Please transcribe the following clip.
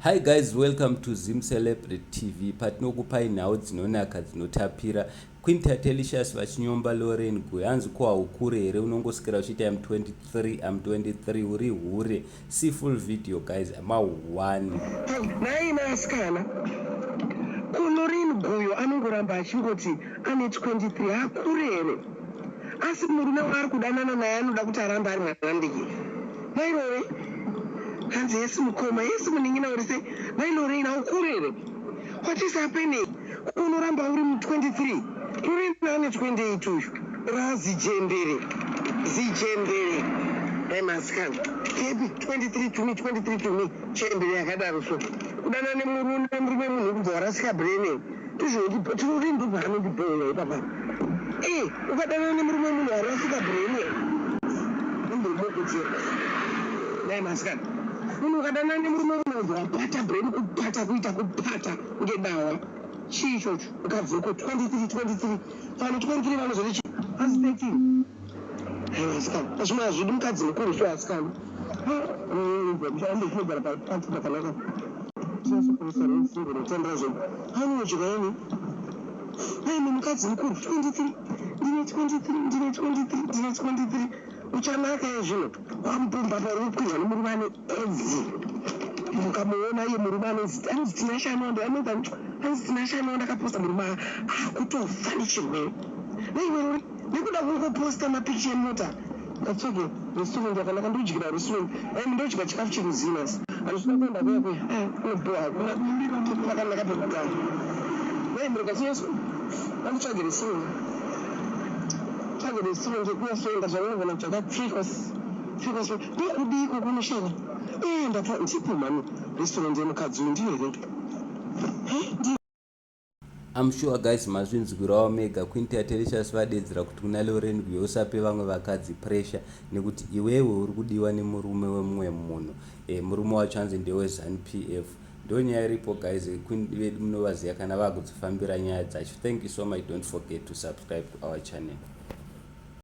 Hi guys, welcome to Zim Celebrity TV patinokupai nhau dzinonaka dzinotapira. Queen Tatelicious vachinyomba Lorraine Guyo hanzi ko haukure here unongoswera uchiita I'm 23 I'm 23 uri hure. See full video guys ma 1. Nhai asikana, ko Lorraine Guyo anongoramba achingoti ane 23 hakure here? Asi murume waari kudanana naye anoda kuti arambe ari mwana mudiki. Mai Lore, hanzi yes mukoma, yes munin'ina uri sei? Mai Lorraine haukure here? What is happening? Ko unoramba uri mu 23? Lorraine ane 28 uyu. Razijembere, zijembere. Mai masikana, baby 23 to me, 23 to me. Chembere yakadaro so. Kudana nemurume murume munhu kubva warasika brain. Tizvoti ndobva anondibhowa ipapa. Eh, ukadanana nemurume munhu warasika brain. Ndombokudzera. Dai masikana. Munhu ukadanana nemurume munhu ubva wapata brain kupata kuita kupata ngedawa. Chii ichocho? Ukabvuko 23 23. Vanhu 23 vanozoti chii? Hanzi 13. Aiwa asikana. Zvimwe hazvidi mukadzi mukuru so asikana. Ndinogara papati pakanaka. Tinotandira zvedu. Anodya ini. Aine mukadzi mukuru 23. Ndine 23, ndine 23, ndine 23. Uchanaka zvino. Wamupumba pauri kukwirwa nemurume ane AIDS. Mukamuona iye murume anonzi anonzi Tinashe Anondo anonzi anonzi Tinashe Anondo akaposta murume akutofa nechirwere. Naiwe nekuda kungoposta mapikicha emota ngatsvage restaurant yakanaka ndodyira restaurant and ndodya chikafu chemuzinas handisina kuenda kuya kuya kunoboha hakuna pakanaka pekugara naimuruka chinyaso anditsvage restaurant tsvage restaurant yekunyatsoenda zvaunogona kutsvaga 3 course 3 course ndokudiko kunoshava ee ndapa ndipo mani restaurant yemukadzi uyu ndiyo here? I'm sure guys mazvinzwirawo mega. Queen Tatelicious vadedzera kuti kuna Lorraine Guyo usape vamwe vakadzi pressure nekuti iwewe uri kudiwa nemurume wemumwe munhu. Murume wacho hanzi ndeweZANU PF. Ndo nyaya iripo guys. Queen vedu munovaziva kana vakudzifambira nyaya dzacho. Thank you so much. Don't forget to subscribe to our channel.